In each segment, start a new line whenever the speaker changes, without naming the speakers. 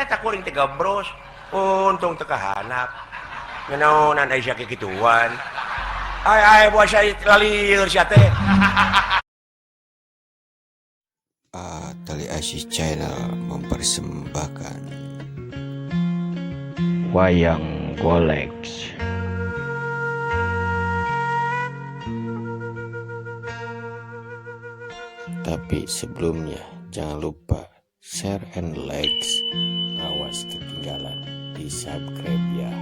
Tak kuring teh gabros. Untung teu kahanap. Ngenaonan ai sia kikituan. Ai ai buah sia lalieur sia teh.
Tali Asih Channel mempersembahkan
Wayang Golek.
Tapi sebelumnya jangan lupa share and likes. Awas ketinggalan di subscribe ya.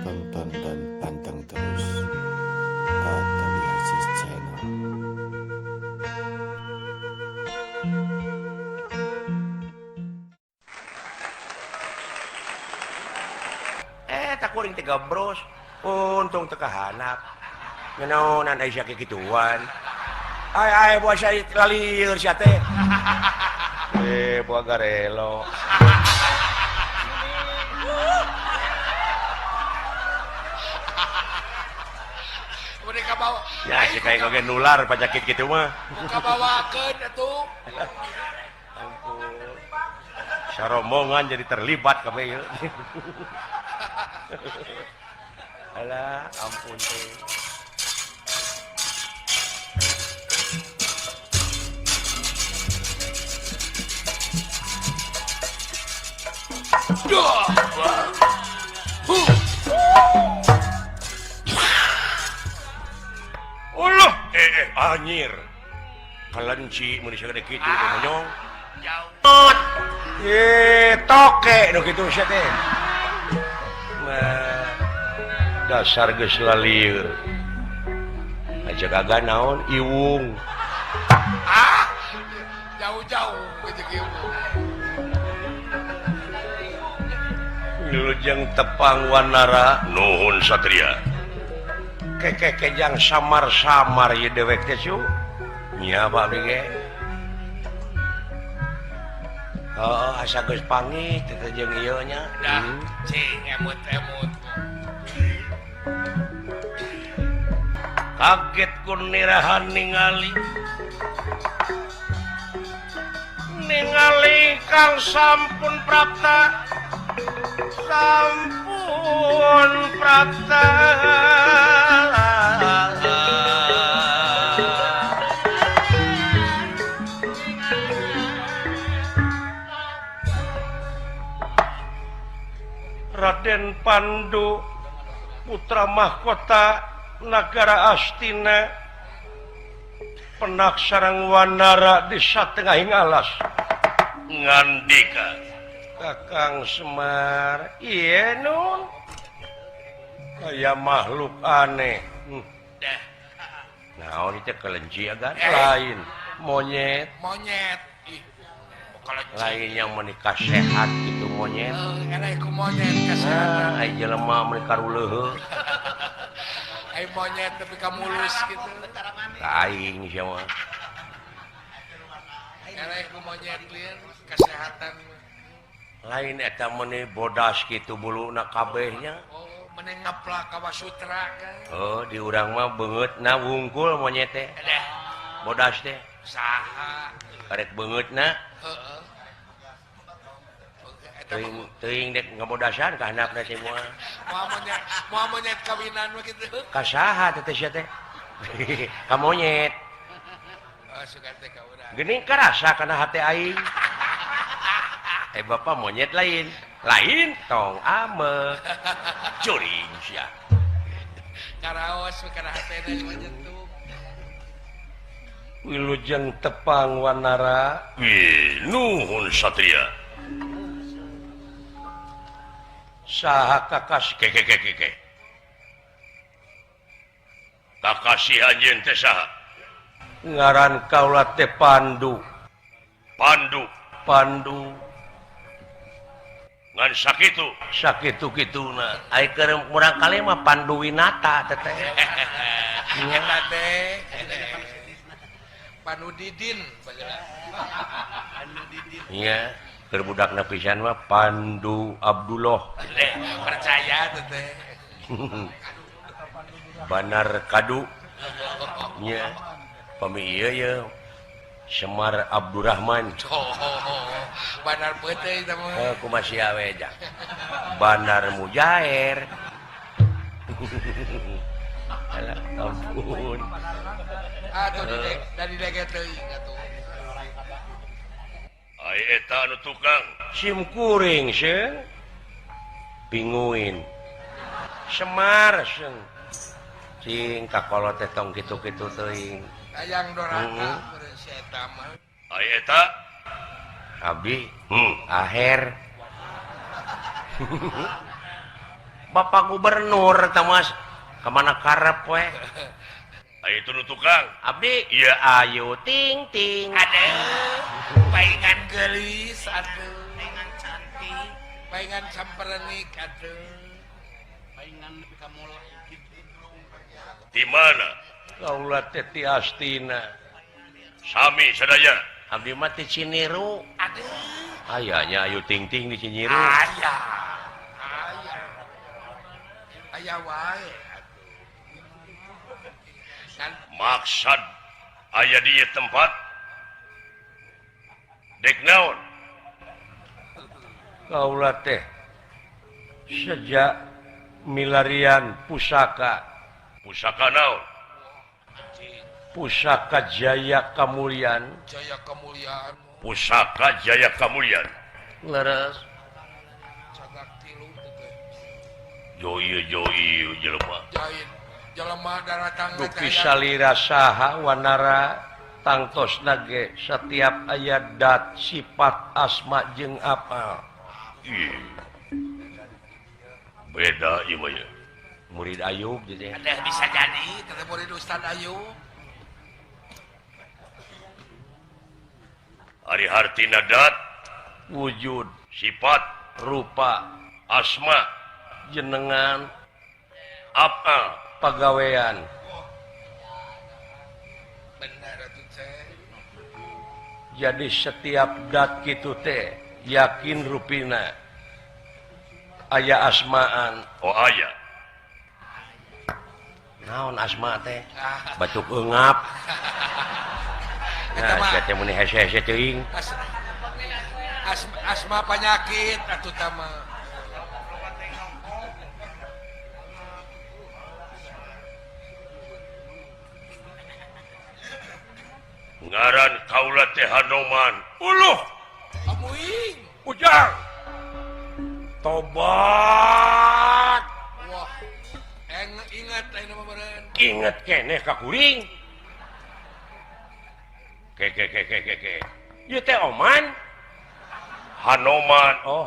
Tonton dan panteng terus Tali Asih Channel.
Tak kuring teh gabros. Untung teu kahanap. Ngenaonan ai sia kikituan. Ai ai buah sia lalieur sia teh. Buah garelo.
Mereka bawa.
Ya, si kayak oge nular penyakit kitu mah.
Muka bawakeun atuh.
Ampun. Sarombongan jadi terlibat kabeh ieu. Alah, ampun teh. Allah, anjir. Kelenci mun sagede kitu teh monyong.
Jauh.
Toke nu kitu sia teh. Nah, dasar geus lalieur. Aja gaga naon iwung.
Ah, jauh-jauh jeung iwung.
Wilujeng tepang Wanara nuhun satria. Kekekejang samar-samar ieu dewek teh cu. Nya Pak abdi ge. Heeh, asa geus pangih teh jeung ieu nya.
Dah, cing emut-emut.
Kaget ku nirahan ningali. Ningali kang sampun prapta. Sampun prapta. Raden Pandu putra mahkota Nagara Astina penak sareng Wanara di satengahing alas ngandika Kakang Semar ieu nun kaya makhluk aneh.
Dah.
Naon ieu kelenci agan lain monyet.
Monyet. Ih, kelenci.
Lain yang menikah sehat gitu monyet.
Eleh ku monyet kesehatan.
Ai jelema meuni karuleuheuh.
Ai monyet tapi kamulus gitu.
Aing sia mah.
Eleh ku monyet lieur kesehatan.
Lain eta meuni bodas kitu buluna kabehnya.
Oh, meuni ngaplak ka Wasutra kan.
Oh, di urang mah beungeutna wungkul monyet teh. Bodas teh.
Saha?
Karek beungeutna.
Heeh.
Teuing teuing dek ngabodasan ka handapna teh moal.
Moal monyet kawinan mah kitu.
Ka saha teh sia teh? Ka monyet.
Oh, sugan teh ka urang.
Geuning karasa kana hate aing. Bapak monyet lain. Lain tong ame. Curing sia.
Karaos kana hatena monyet tuh.
Wilujeng tepang Wanara. Nuhun satria. Saha kakas kekekekeke. Kakasih anjeun teh saha? Ngaran kaula teh Pandu. Pandu. Pandu. Ngan sakitu, sakitu kituna. Ai keur murang kali mah Panduwinata teh teh.
Eta teh Pandu Didin bageula. Pandu Didin.
Iya, keur budakna pisan mah Pandu Abdullah.
Percaya teh teh.
Banar kadu. Nya. Pami ieu ye. Semar Abdurrahman.
Oh, Bandar peuting teh mah.
Kumaha sia we jang. Bandar Mujair. Alah ampun.
Atuh dari dege teuing atuh.
Ai eta anu tukang sim kuring seung. Pinguin. Semar seung. Cing kakolot teh tong kitu-kitu teuing.
Hayang doraka meureun si eta mah.
Ai eta abdi aher. Bapak Gubernur tah Mas kemana karep we. Ai itu nu tukang abdi ieu ayu ting ting.
Aduh, paingan geulis atuh, paingan cantik, paingan samperenik atuh. Paingan nepi ka mola kitu.
Di mana? Kaula teh ti Astina. Sami sadaya. Abdi mah ti Ciniru.
Aduh.
Aya nya ayu ting-ting di Ciniru.
Aya. Aya. Aya wae atuh.
Maksad aya di ieu tempat dek naon? Kaula teh sejak milarian pusaka. Pusaka naon? Pusaka Jaya Kamulyan.
Jaya Kamulyan.
Pusaka Jaya Kamulyan. Leres.
Cagak tilu teh.
Joy joy jelema.
Jain. Jelema daratang teh.
Dupi salira saha wanara tangtosna ge setiap aya dat sifat asma jeung apal. Beda ieu mah. Murid Ayub gitu.
Ada bisa jadi teh murid Ustaz Ayub.
Ari hartina dat wujud sifat rupa asma jenengan apal pagawean.
Benar atuh teh.
Jadi setiap dat kitu teh yakin rupina aya asmaan. Oh aya. Naon asma teh? Batuk eungap. Nah, sia teh mun hese-hese teuing.
Asma penyakit atuh tah mah.
Ngaran kaula teh Hanoman. Uluh.
Amuing.
Ujang. Tobat.
Wah. Ingat ayeuna mah meureun.
Inget keneh ka kuring. Ke ke ke ke ke ke. Ieu teh Oman. Hanoman. Oh.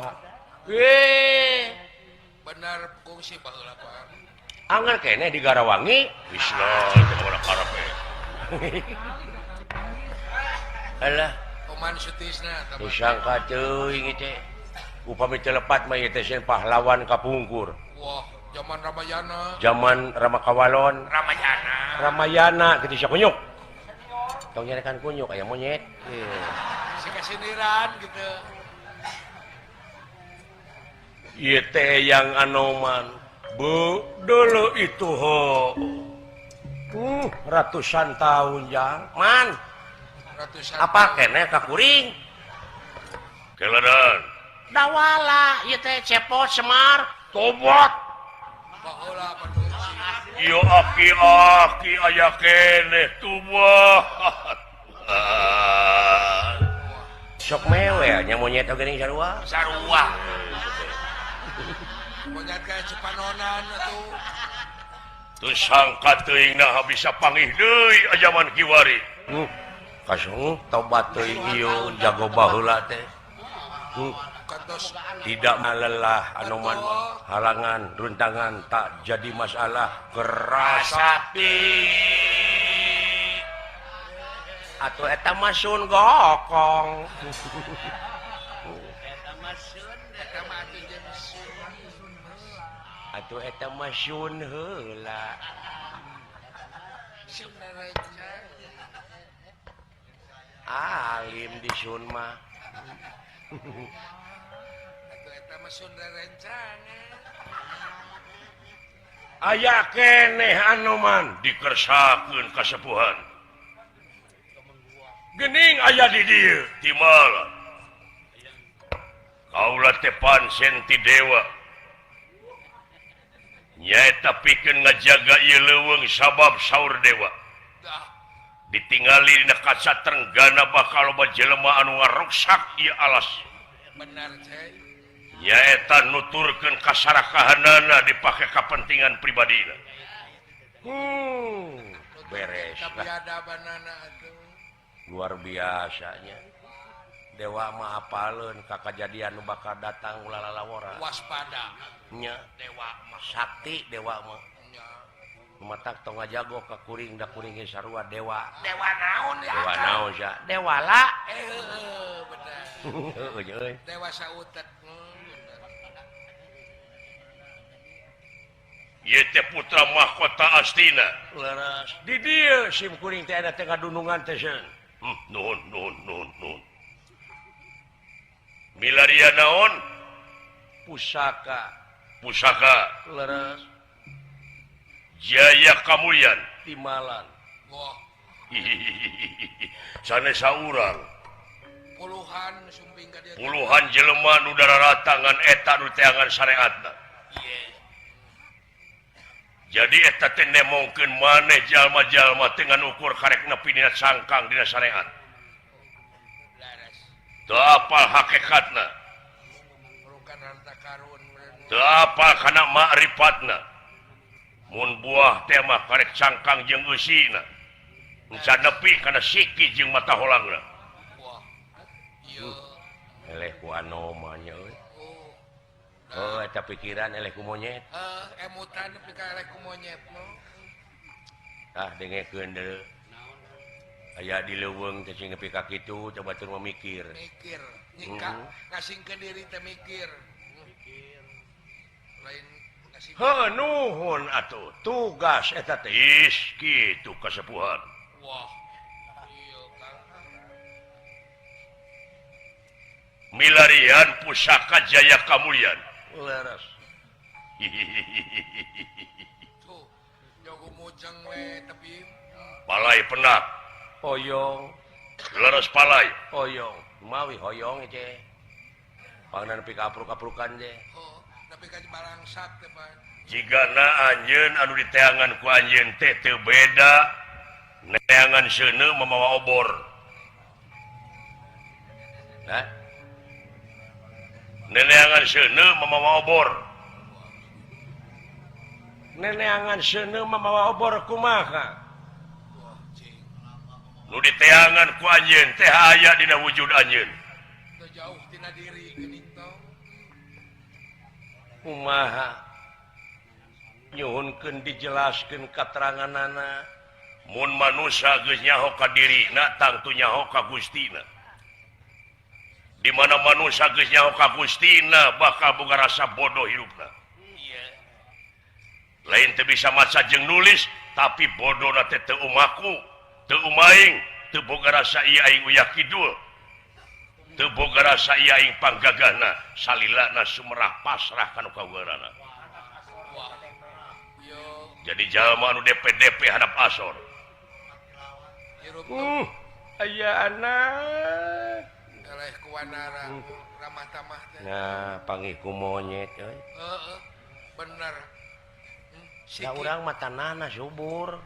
Benar kungsi baheula Pak.
Angger keneh di Garawangi. Wisna teh mana karep we. Alah,
Oman Sutisna tah.
Disangka teuing teh. Upami teu lepat mah ieu teh sieun pahlawan kapungkur.
Wah, zaman Ramayana.
Zaman Ramakawalon.
Ramayana.
Ramayana kitu sia kunyuk. Tong nyarekan kunyuk aya monyet.
Si kasiniran gitu.
Ieu teh yang Anoman. Bu, dulu itu ho. Ratusan tahun jang. Man.
Ratusan.
Apa keneh ka kuring? Keledan. Dawala ieu teh cepot Semar. Tobat.
Baheula pangungsi.
Ieu aki-aki aya keneh tobat. Sok mewel nya monyet oge geuning sarua.
Sarua. Monyet ka Cipanonan atuh.
Teu sangka teuing naha bisa pangih deui ajaman kiwari. Kasung tobat teuing ieu jago baheula teh. Tidak melelah Anoman halangan runtangan tak jadi masalah kerasakti atau eta mah sun gokong.
Eta mah sun, eta mah atuh jeung sun.
Atuh eta mah sun heula.
Sun rencang.
Alim di sun mah.
Atuh eta mah sun rerencangan.
Aya keneh Anoman dikersakeun kasepuhan. Gening aya di dieu timala. Kaula teh pansen ti dewa. Nyaeta pikeun ngajaga ieu leuweung sabab saur dewa. Ditingali dina kaca trenggana bakal loba jelema anu ngaruksak ieu alas.
Bener cai.
Nyaeta nuturkeun kasarakahanana dipake kapentingan pribadina. Beres lah. Luar biasanya. Dewa mah apaleun ka kajadian nu bakal datang ulah lalawora.
Waspada.
Nya
dewa mah
sakti dewa mah.
Nya.
Matak tong ngajago ka kuring da kuring ge sarua dewa.
Dewa naon ya?
Dewa naon sia? Dewala.
Heeh, bener.
Heueuh euy.
Dewa sautet.
Ieu teh putra mahkota Astina. Leres. Di dieu sim kuring teh ada teh ngadunungan teh seun. Nuhun nuhun nuhun nuhun. Milaria naon? Pusaka. Pusaka. Leres. Jaya Kamulyan Timalan.
Wah.
Sanes saurang.
Puluhan sumping ka dieu.
Puluhan jelema nu dararatangan eta nu teangan syariatna. Jadi eta teh nemongkeun maneh jalma-jalma teh ngan ukur karek nepi dina cangkang dina syariat. Teu apal hakikatna. Teu apal kana makrifatna. Mun buah teh mah karek cangkang jeung eusina. Encan nepi kana siki jeung mata holangna. Eleh ku anoma nya euy. Oh, eta pikiran eleh ku monyet.
Heuh, emutan nepi ka eleh ku monyet mah.
Tah dengekeun deui. Aya di leuweung teh sing nepi ka kitu coba teu mikir.
Mikir, nyika ngasingkeun diri teh mikir. Mikir. Lain ngasingkeun.
Heuh, nuhun atuh. Tugas eta teh is kitu kasepuhan.
Wah. Ieu Kang.
Milarian pusaka Jaya Kamulyan. Leres.
Tuh, jago mojang we tapi
palai penak. Hoyong. Leres palai. Hoyong. Mawi hoyong teh. Pangna nepi ka apruk-aprukan teh.
Oh, nepi ka balangsak teh, Pak.
Jigana anjeun anu diteangan ku anjeun teh teu beda. Neangan seuneu mamawa obor. Hah? Neneangan seuneu mamawa obor. Neneangan seuneu mamawa obor kumaha? Nu diteangan ku anjeun teh aya dina wujud anjeun.
Teu jauh tina diri geuning tong.
Kumaha? Nyuhunkeun dijelaskeun kateranganana. Mun manusa geus nyaho ka dirina tangtu nyaho ka Gustina. Di mana manusia geus nyaho ka Gustina bakal boga rasa bodoh hirupna. Lain teu bisa maca jeung nulis tapi bodona teh teu umaku, teu umaing, teu boga rasa ieu aing uyah kidul. Teu boga rasa ieu aing panggagahna, salilana sumerah pasrah kana kawerana. Jadi jalma anu DP-DP hadap asor. Aya anak
eleh ku wanara ramah tamah teh.
Nah, panggih ku monyet euy.
Heeh. Bener.
Da urang mah tanahna subur.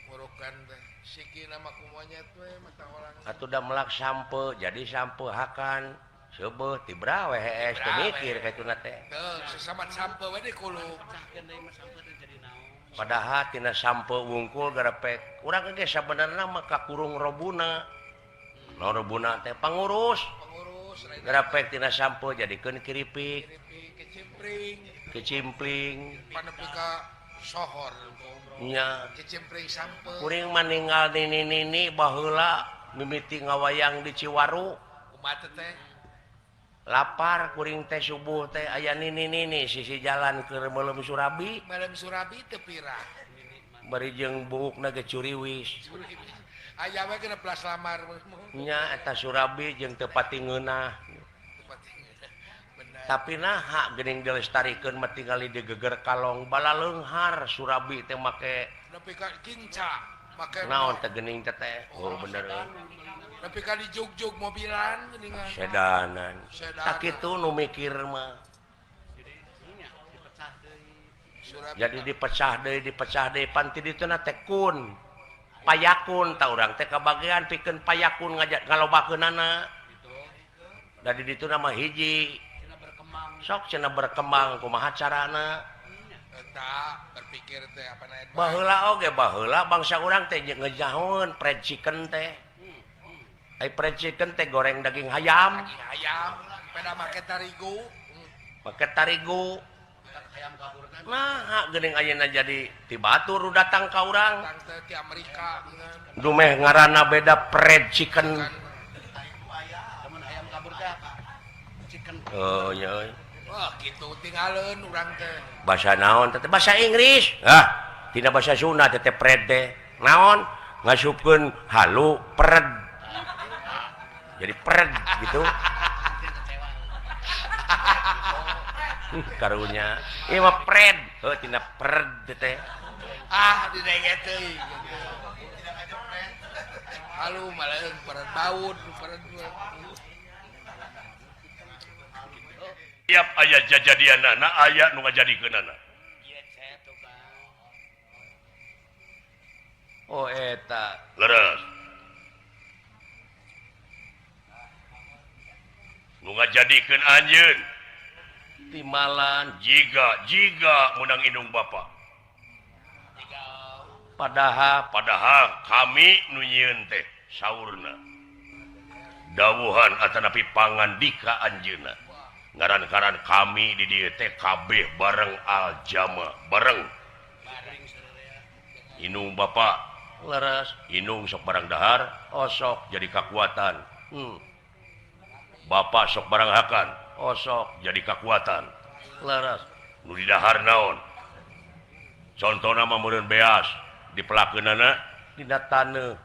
Murukan teh sikina mah ku monyet we mata holang.
Atuh da melak sampe, jadi sampe hakan. Seubeuh tibra we hees teu mikir ka ituna teh.
Heuh, sesamat sampe we dikulub.
Padahal tina sampe wungkul garepek. Urang ge sabenerna mah kakurung robuna. Naon robuna teh pangurus.
Pangurus
garepek tina sampe jadikeun kiripik.
Kecimpring.
Kecimpling.
Panepi ka sohor.
Nya.
Kecimpring sampe.
Kuring mah ninggal nini-nini baheula mimiti ngawayang di Ciwaru.
Kumaha teh?
Lapar kuring teh subuh teh aya nini-nini sisi jalan keur meuleum surabi.
Meuleum surabi teu pira.
Bari jeung buukna ge curiwis.
Aya we genep belas lamar.
Nya eta surabi jeung teu pati ngeunah. Tapi naha geuning dilestarikeun mah tingali di geger kalong balaleunghar surabi teh make
nepi ka kinca make
naon teh geuning teh teh. Oh bener.
Tapi kali jog-jog mobilan geuningan.
Sedanan. Tak kitu nu mikir mah. Jadi dipecah deui pan ti dituna teh kun. Payakun ta urang teh kabagean pikeun payakun ngajak ngalobakeunana. Da di dituna mah hiji. Sok cenah berkembang kumaha carana.
Eta berpikir teh apa naik.
Baheula oge baheula bangsa urang teh ngejahoeun fried chicken teh. Ai fried chicken teh goreng daging hayam.
Daging hayam, peda make tarigu.
Make tarigu. Nah, geuning ayeuna jadi ti batur datang ka urang.
Datang teh ti Amerika
Dumeh ngaranna beda fried chicken.
Lamun hayam kabur teh apa? Chicken.
Oh nya euy.
Wah, kitu tinggalin urang teh.
Bahasa naon teh? Bahasa Inggris. Ah, tina bahasa Sunda teh teh fried teh. Naon? Ngasupkeun halu pred. Jadi pred gitu. Karunya. Ieu mah pred. Heuh tina pred teh.
Ah, didenge teuing. Halu maleung pred baut, pred.
Tiap aya jajadianana aya nu ngajadikeunana. Oh eta leres. Nu ngajadikeun anjeun timalan jiga meunang indung bapa. Padahal kami nu nyieun teh saurna. Dawuhan atanapi pangandika anjeunna. Ngaran-ngaran kami di dieu teh kabeh bareng aljama bareng. Indung bapa leres, indung sok barang dahar, osok jadi kakuatan. Bapak sok barang hakan, osok jadi kakuatan. Leres. Nu di dahar naon? Contona mah meureun beas dipelakeunana dina taneuh.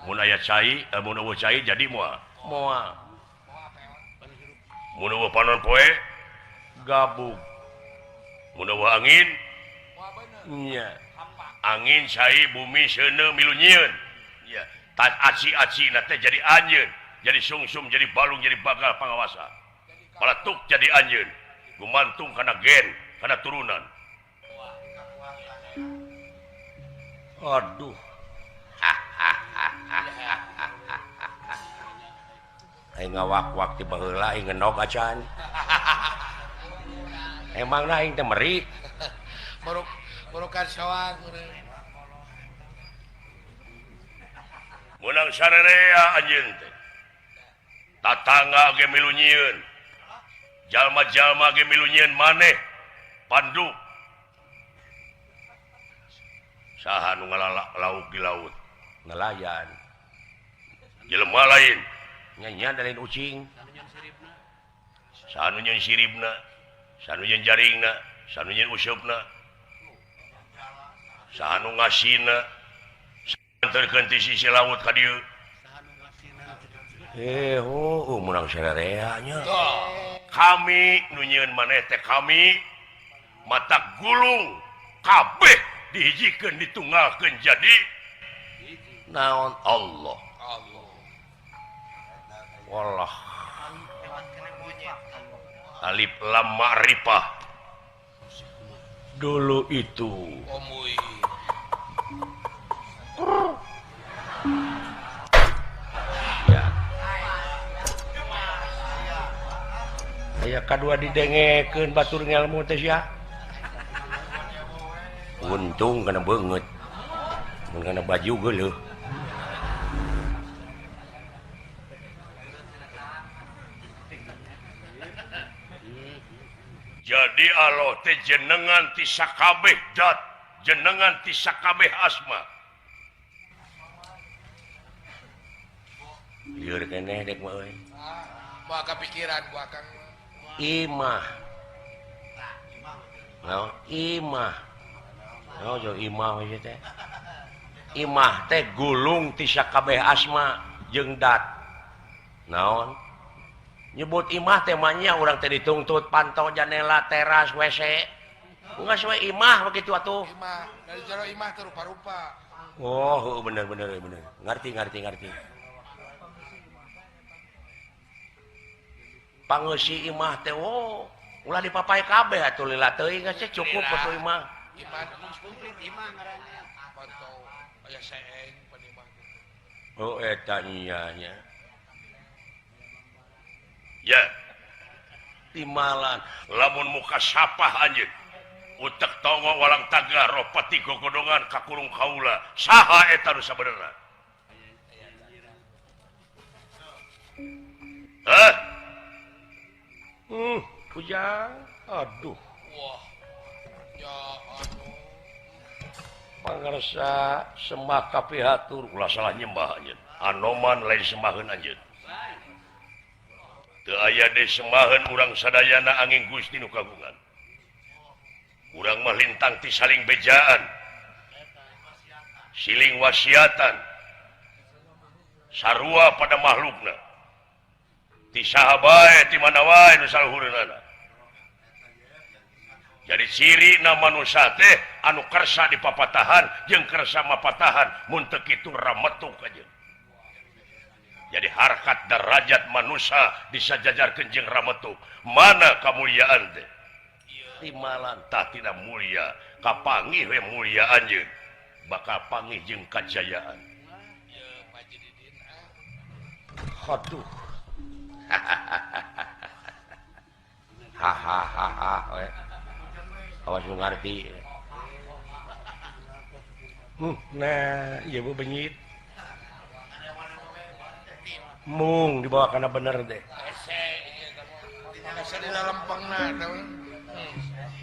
Mun aya cai, mun eueuh cai jadi moal. Moal. Mun eueuh panon poe gabug. Mun eueuh angin nya. Angin cai bumi seuneu milu nyieun. Nya, tas aci-acina teh jadi anjeun, jadi sungsum, jadi balung, jadi bagal pangawasa. Palatuk jadi anjeun, gumantung kana gen, kana turunan. Aduh. Aing ngawak-wak ti baheula aing ngenog acan. Emangna aing teh meri.
Murukan soang.
Meunang sarerea anjeun teh. Tatangga ge milu nyieun. Jalma-jalma ge milu nyieun maneh pandu. Saha nu ngalalak lauk di laut? Nelayan. Jelema lain nya lain ucing. Saha nu nyieun siribna, saha nu nyieun jaringna, saha nu nyieun useupna, saha nu ngasina, anterkeun ti sisi laut ka dieu. Oh, meunang sarerea nya. Kami nu nyieun maneh teh kami mata gulung kabeh dihijikeun ditunggalkeun jadi naon Allah.
Allah.
Wallah. Alif lam ma'rifah. Dulu itu. Ya. Aya kadua didengekeun batur ngelmu teh sia. Untung kana beungeut. Mun kana baju geuleuh. Jadi Allah teh jenengan ti sakabeh dat, jenengan ti sakabeh asma. Lieur keneh dek mah euy.
Moal kapikiran ku akang.
Imah. Naon imah? Naon jeung imah ieu teh? Imah teh gulung ti sakabeh asma jeung dat. Naon? Nyebut imah teh mah nya urang teh dituntut pantau janela teras WC. Geus we imah begitu atuh.
Imah, dari jero imah teh rupa-rupa.
Oh, bener bener bener. Ngerti ngerti ngerti.
Pangeusi imah teh wo ulah dipapai kabeh atuh lila teuing geus cukup atuh imah.
Imah komplit imah ngaranna. Pantau aya seeng pan imah.
Oh eta nya nya.
Ya. Timalan lamun muka sapah anjeun. Utek tongo walang taga ropati gogodongan kakurung kaula saha eta nu sabenerna? Hah? Kujang, aduh.
Wah. Ya aduh.
Pangersa sembah kapihatur ulah salah nyembah anjeun. Anoman lain sembaheun anjeun. Teu aya deui sembaheun urang sadayana angin Gusti nu kagungan. Urang mah lintang ti saling bejaan. Siling wasiatan. Sarua pada makhlukna. Ti saha bae ti mana wae nu saluhureunana. Jadi ciri na manusia teh anu kersa dipapatahan jeung kersa mapatahan mun teu kitu rametuk aja. Jadi harkat derajat manusia disajajarkeun jeung rametuk. Mana kamuliaan teh? Timalan tah tina mulia, kapanggih we mulia anjeun, bakal panggih jeung kajayaan. Aduh.
Hahaha we. Awas nu ngarti. Nah, ieu bu benyit. Mung dibawa kana bener deh.
Hese hese di lalempengna teh.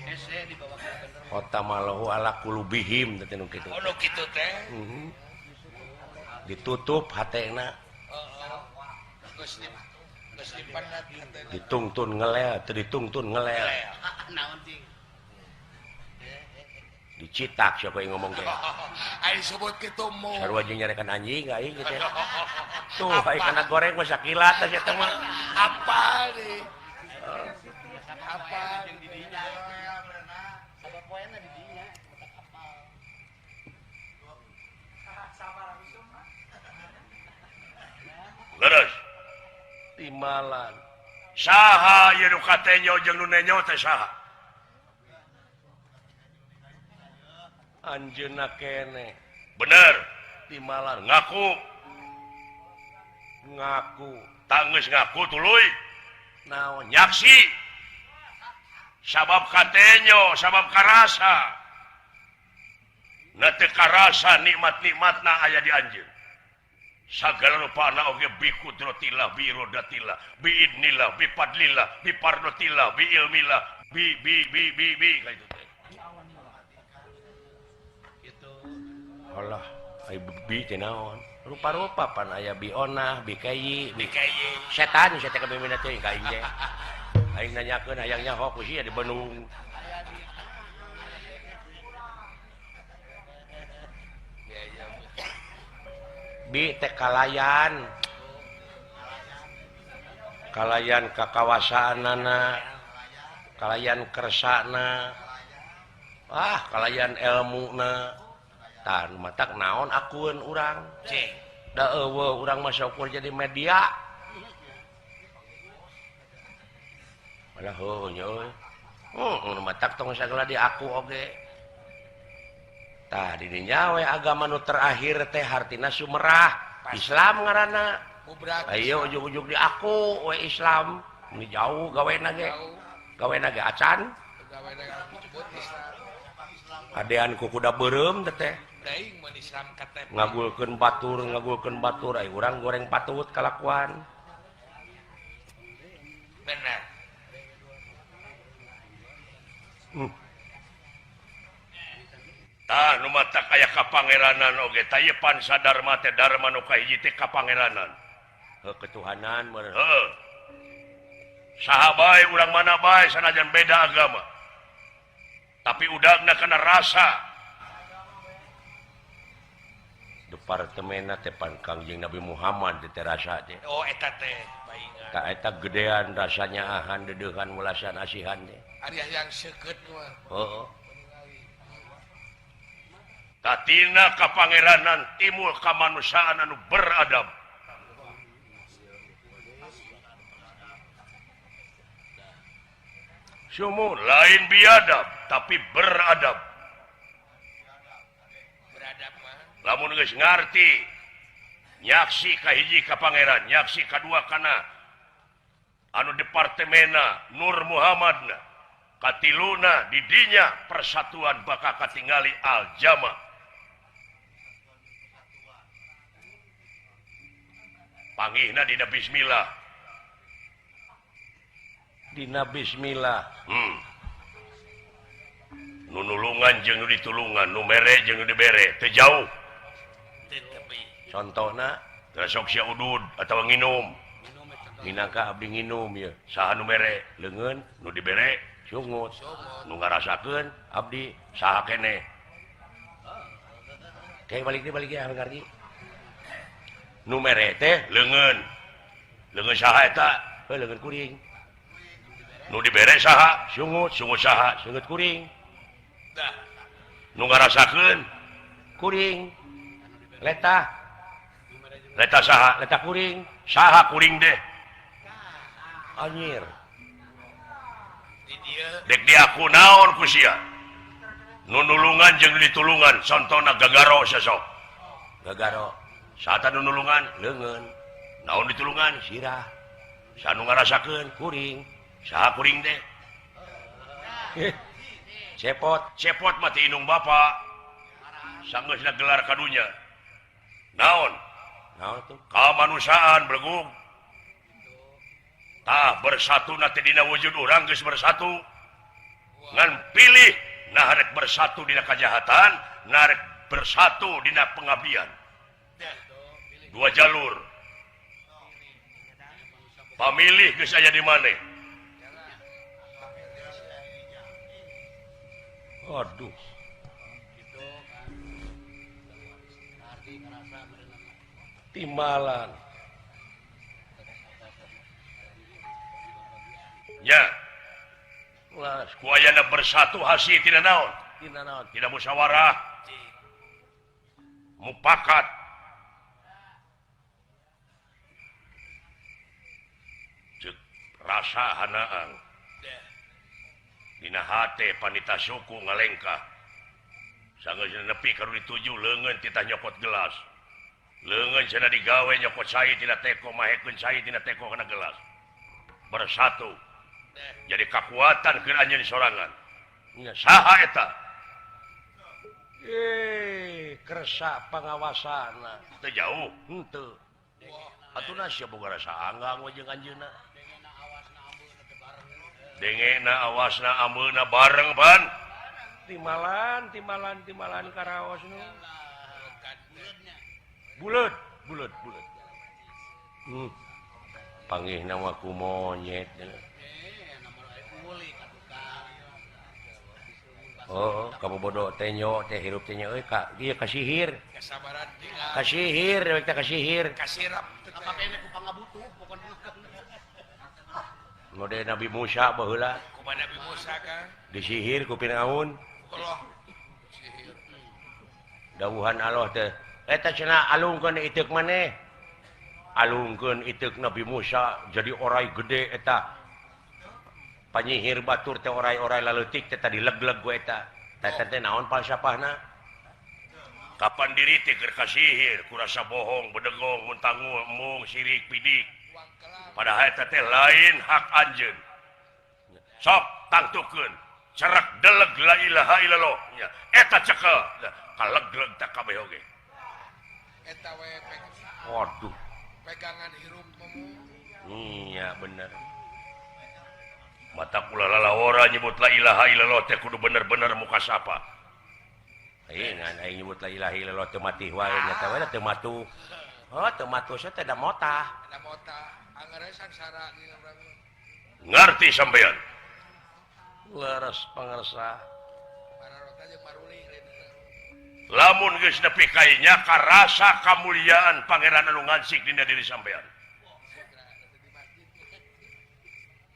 Hese dibawa kana bener.
Khatamallahu ala qulubihim teh nu kitu.
Oh nu kitu teh.
Ditutup hatena.
Heeh. Geus geus dipenat hatena.
Ditungtun ngelel, teu ditungtun ngelel.
Naon ting?
Dicitak siapa yang ngomong teh.
Aing sebut kitu mung.
Sarua jeung nyarekan anjing aing gitu. Tuh aing kana goreng mah sakilat teh eta mah.
Apa nih? Apa
jeung di dinya?
Sabab poena di dinya, otak apal.
Leres.
Timalan.
Saha ieu nu katenyo jeung nu nenyo teh saha?
Anjeunna keneh.
Bener.
Timalan
ngaku.
Ngaku.
Tanggeus ngaku tuluy.
Naon
nyaksi. Sabab katenyo, sabab karasa. Na teu karasa nikmat-nikmatna aya di anjeun. Sagala rupana oge bi kudratillah, bi irodatillah, bi idnillah, bi fadlillah, bi pardotillah, bi ilmillah, bi bi bi bi bi ka itu teh.
Alah, ai bi teh naon? Rupa-rupa pan aya bi onah, bi kayi, bi
kayi.
Setan sia teh kabimina teh ka aing teh. Aing nanyakeun hayang nyaho ku sia di Bandung. Bi teh kalayan. Kalayan ka kawasaanana, kalayan kersana. Ah, kalayan elmuna. Tah matak naon akueun urang
cing
da eueuh urang mah syukur jadi media malah heuh nya euy matak tong sagala di aku oge tah di dinya we agama nu terakhir teh hartina sumerah Islam ngaranna ayo ujug-ujug di aku we Islam ini jauh gawena ge gawena ge acan adean ku kuda beureum teh ngagulkeun batur ai urang goreng patut kalakuan
bener.
Tah nu matak aya kapangeranan oge tah ieu pan sadarma teh dharma nu kahiji teh kapangeranan
heuh ketuhanan meureun
heuh saha bae urang mana bae sanajan beda agama tapi udagna kana rasa
departemenna teh pan Kangjeng Nabi Muhammad teh rasa teh.
Oh eta teh paingan.
Tah eta gedean rasanya ahan deudeuhan welasan asihan teh.
Ari hayang seukeut mah.
Heeh.
Tatina kapangeranan timul kamanusiaan anu beradab. Sumu lain biadab tapi beradab.
Beradab mah.
Lamun geus ngarti nyaksi ka hiji ka pangeran, nyaksi kadua kana anu departemena Nur Muhammadna, katiluna di dinya persatuan bakal katingali al-jama. Pangihna dina bismillah.
Dina bismillah.
Nu nulungan jeung nu ditulungan, nu mere jeung nu dibere, teu jauh.
Contohna
teu sok sia udud atawa nginum.
Minangka abdi nginum ieu.
Saha nu mere?
Leungeun
nu dibere
sungut.
Nu ngarasakeun
abdi
saha keneh.
Kayak balik deui ah ngarti. Nu mere teh
leungeun. Leungeun saha eta?
Heuh leungeun kuring.
Nu dibere saha?
Sungut.
Sungut saha?
Sungut kuring.
Nu ngarasakeun
kuring. Letah.
Letah saha?
Letah kuring.
Saha kuring deh?
Anjir.
Dek diaku naon ku sia? Nu nulungan jeung ditulungan, contona gagaro sesok.
Gagaro.
Saha nu nulungan?
Leungeun.
Naon ditulungan?
Sirah.
Saha nu ngarasakeun?
Kuring.
Saha kuring deh?
Cepot.
Cepot mah ti indung bapa. Sanggeusna gelar kadunya. Naon?
Naon tuh?
Kamanusiaan belegug. Tah bersatu na teh dina wujud urang geus bersatu. Ngan pilih nah rek bersatu dina kajahatan, nah rek bersatu dina pengabdian. Dua jalur. Pamilih geus aya di maneh.
Aduh. Timbalan.
Ya. Ku ayana bersatu hasil tidak naon?
Tidak naon.
Tidak musyawarah. Mupakat. Cek rasa hanaang. Dina hate panita suku ngalengkah. Sanggeus nepi ka dituju leungeun titah nyokot gelas. Leungeun cenah digawe nyokot cai tina teko, mahekeun cai tina teko kana gelas. Bersatu. Jadi kekuatan keur anjeun sorangan. Saha eta?
Kersa pangawasana.
Teu jauh.
Henteu. Atuh sia boga rasa anggang we jeung anjeunna.
Dengena awasna ambeuna bareng pan.
Timbalan karaos nu. Buleud, buleud, buleud. Pangihna mah ku monyet. Oh, kamu bodoh tenyo teh hirup tenyo euy ka ieu kasihir.
Kasabaran
kasihir, rek teh kasihir.
Kasirap teh
ku pangabutuh pokona.
Mode Nabi Musa baheula.
Kumaha Nabi Musa kan?
Disihir ku Firaun.
Allah. Sihir.
Dawuhan Allah teh eta cenah alungkeun iteuk maneh. Alungkeun iteuk Nabi Musa jadi orai gede eta. Panyihir batur teh orai-orai laleutik teh tadi leg-leg ku eta. Eta teh naon falsafahna?
Kapan diri teh keur kasihir, ku rasa bohong, bedegong, muntangu, embung, sirik, pidik. Padahal eta teh lain hak anjeun. Sok tangtukeun, cerak deleg la ilaha illallah. Eta cekel, kalegleg teh kabeh oge.
Eta we
waduh.
Pegangan hirup memu.
Iya bener.
Mata kula lalawara nyebut la ilaha illallah teh kudu bener-bener muka sapa.
Aing aing nyebut la ilaha illallah teh mati wae nya teh we teu matu. Oh, teu matu sia teh da motah.
Da motah, anggeure sangsara
Ngarti sampean.
Leres pangersa.
Lamun geus nepi ka nya karasa kamuliaan pangeran anu ngansik dina diri sampean.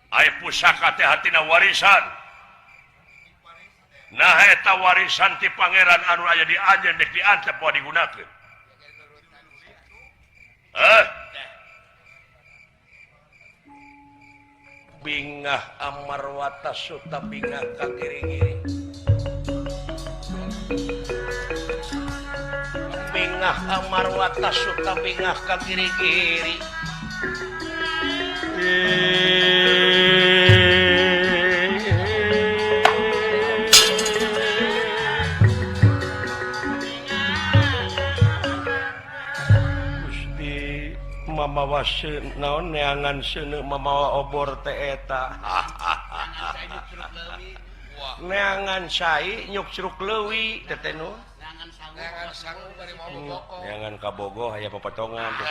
Ai pusaka teh hatina warisan. Nah eta warisan ti pangeran anu aya di anjeun dek diantep moal digunakeun.
Bingah Amarwata Suta bingah ka kiri-kiri. Bingah Amarwata Suta bingah ka kiri-kiri. Gusti mamawa naon neangan seuneu mamawa obor teh eta. Neangan sai nyuk ceruk leuwi teh teh nu.
Neangan sangu bari mau bokong.
Neangan ka Bogo aya popotongan teh.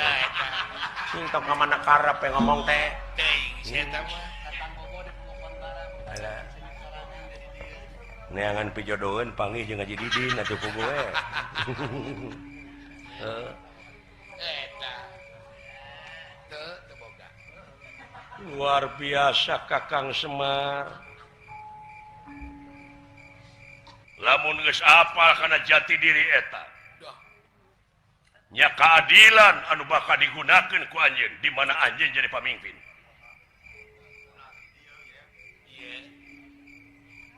Sing tong ka mana karep ngomong teh.
Teuing si eta mah.
Alah. Neangan pijodoheun panggih jeung Haji Didin atuh ku gue. Heeh.
Eta. Teu teu boga.
Luar biasa Kakang Semar.
Lamun geus apal kana jati diri eta. Nya keadilan anu bakal digunakeun ku anjeun di mana anjeun jadi pamimpin.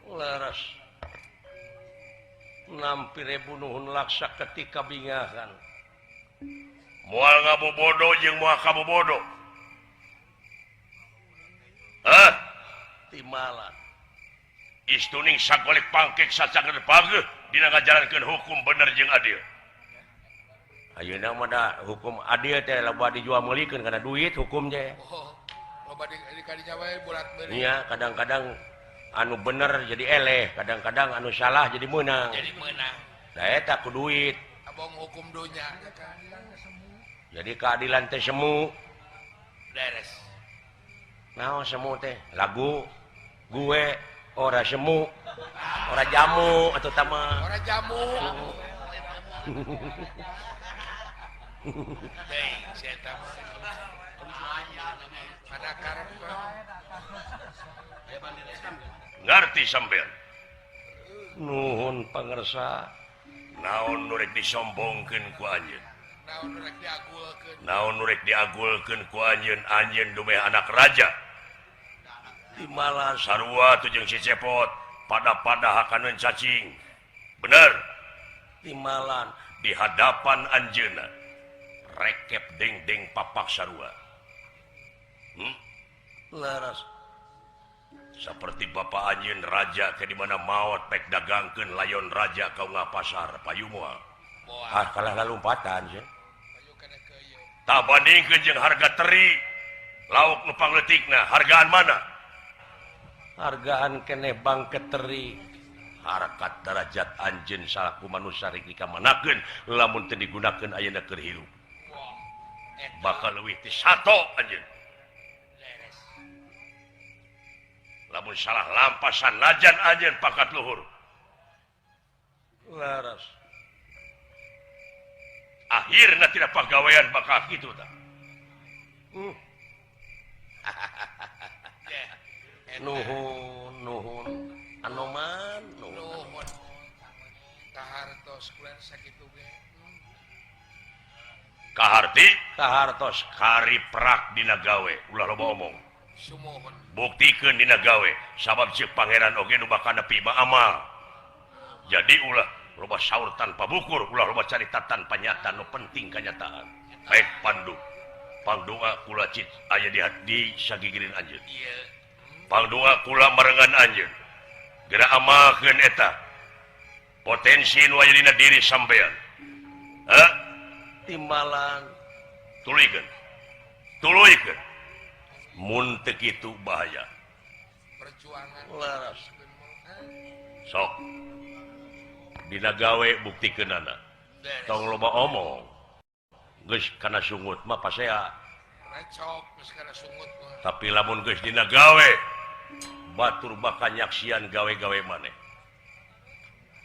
Leres. Nampi nuhun laksa ketika bingahan.
Moal ngabobodo jeung moal kabobodo. Hah?
Timalan.
Istuning sagolek pangkek sacager pageuh dina ngajalankeun hukum bener jeung adil.
Ayeuna mah da hukum adil teh loba dijual meulikeun kana duit hukum teh.
Oh, loba di kadinya wae bulat-balik.
Iya, kadang-kadang anu bener jadi eleh, kadang-kadang anu salah jadi meunang.
Jadi meunang.
Da eta ku duit.
Abong hukum dunya.
Jadi keadilan teh semu.
Beres.
Naon semu teh? Lagu gue ora semu, ora jamu atau tama.
Ora jamu. Teuing si eta mah. Pada karep.
Ngarti sampean.
Nuhun pangersa.
Naon nu rek disombongkeun ku anjeun?
Naon nu rek diagulkeun?
Naon nu rek diagulkeun ku anjeun? Anjeun dumeh anak raja.
Timalan
sarua tuh jeung si Cepot pada-pada hakaneun cacing. Bener.
Timalan
di hadapan anjeunna rekep deng-deng papak sarua.
Leres.
Seperti bapak anjeun raja ke di mana maot pek dagangkeun layon raja ka ungah pasar payu moal.
Ah kalah lalumpatan sih.
Tah bandingkeun jeung harga teri lauk nu pangletikna hargaan mana?
Hargaan keneh bangke teri.
Harkat derajat anjeun salaku manusia rek dikamanakeun lamun teu digunakeun ayeuna keur hirup. Bakal leuwih ti sato anjeun. Lamun salah lampah sanajan anjeun pangkat luhur.
Leres.
Akhirna tidak pagawean bakal kitu tah.
Nuhun nuhun anoman
nuhun. Kahartos kula sakitu ge.
Kaharti kahartos kari prak dina gawe ulah loba omong.
Sumuhun.
Buktikeun dina gawe sabab ceuk pangeran oge nu bakal nepi mah amal. Jadi ulah loba saur tanpa bukur, ulah loba carita tanpa nyata, nu penting kanyataan. Baik pandu. Pangdoa kula cit aya di hati sagigireun anjeun.
Ieu.
Pangdoa kula marengan anjeun. Geura amalkeun eta. Potensi nu aya dina diri sampean. Hah?
Timbalan
tuluykeun. Tuluykeun. Mun teu kitu bahaya.
Perjuangan
leres.
Sok. Dina gawe buktikeunana. Tong loba omong. Geus kana sungut mah pasea.
Recok geus kana sungut mah.
Tapi lamun geus dina gawe batur bakal nyaksian gawe-gawe maneh.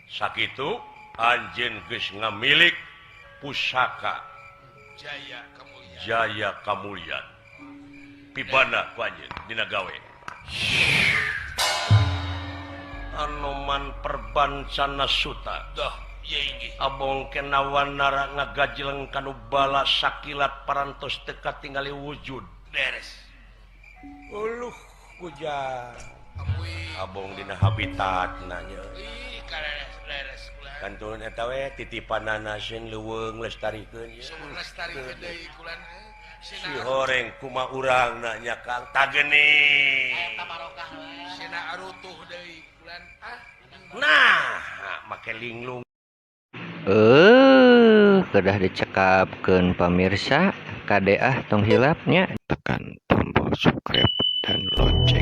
Sakitu anjeun geus ngamilik pusaka
Jaya Kamulyan.
Jaya Kamulyan. Pibana ku anjeun dina gawe.
Anoman perbancana suta.
Dah, ieu inggih.
Abong kena wanara ngagajleng kanu bala sakilat parantos teu katingali wujud.
Beres.
Uluh. Kujang.
Ampui.
Abong dina habitat nanya.
Ih, kaleres-leres kulan.
Kantun eta we titipanana sieun leuweung lestarikeun ye.
Sumur lestarikeun deui kulan.
Si horeng kuma urang nanya Kang tageni.
Eta barokah we.
Sina arutuh deui kulan. Ah.
Nah, make linglung.
Kedah dicekapkeun pamirsa, kade ah tong hilap nya.
Tekan tombol subscribe dan lonceng.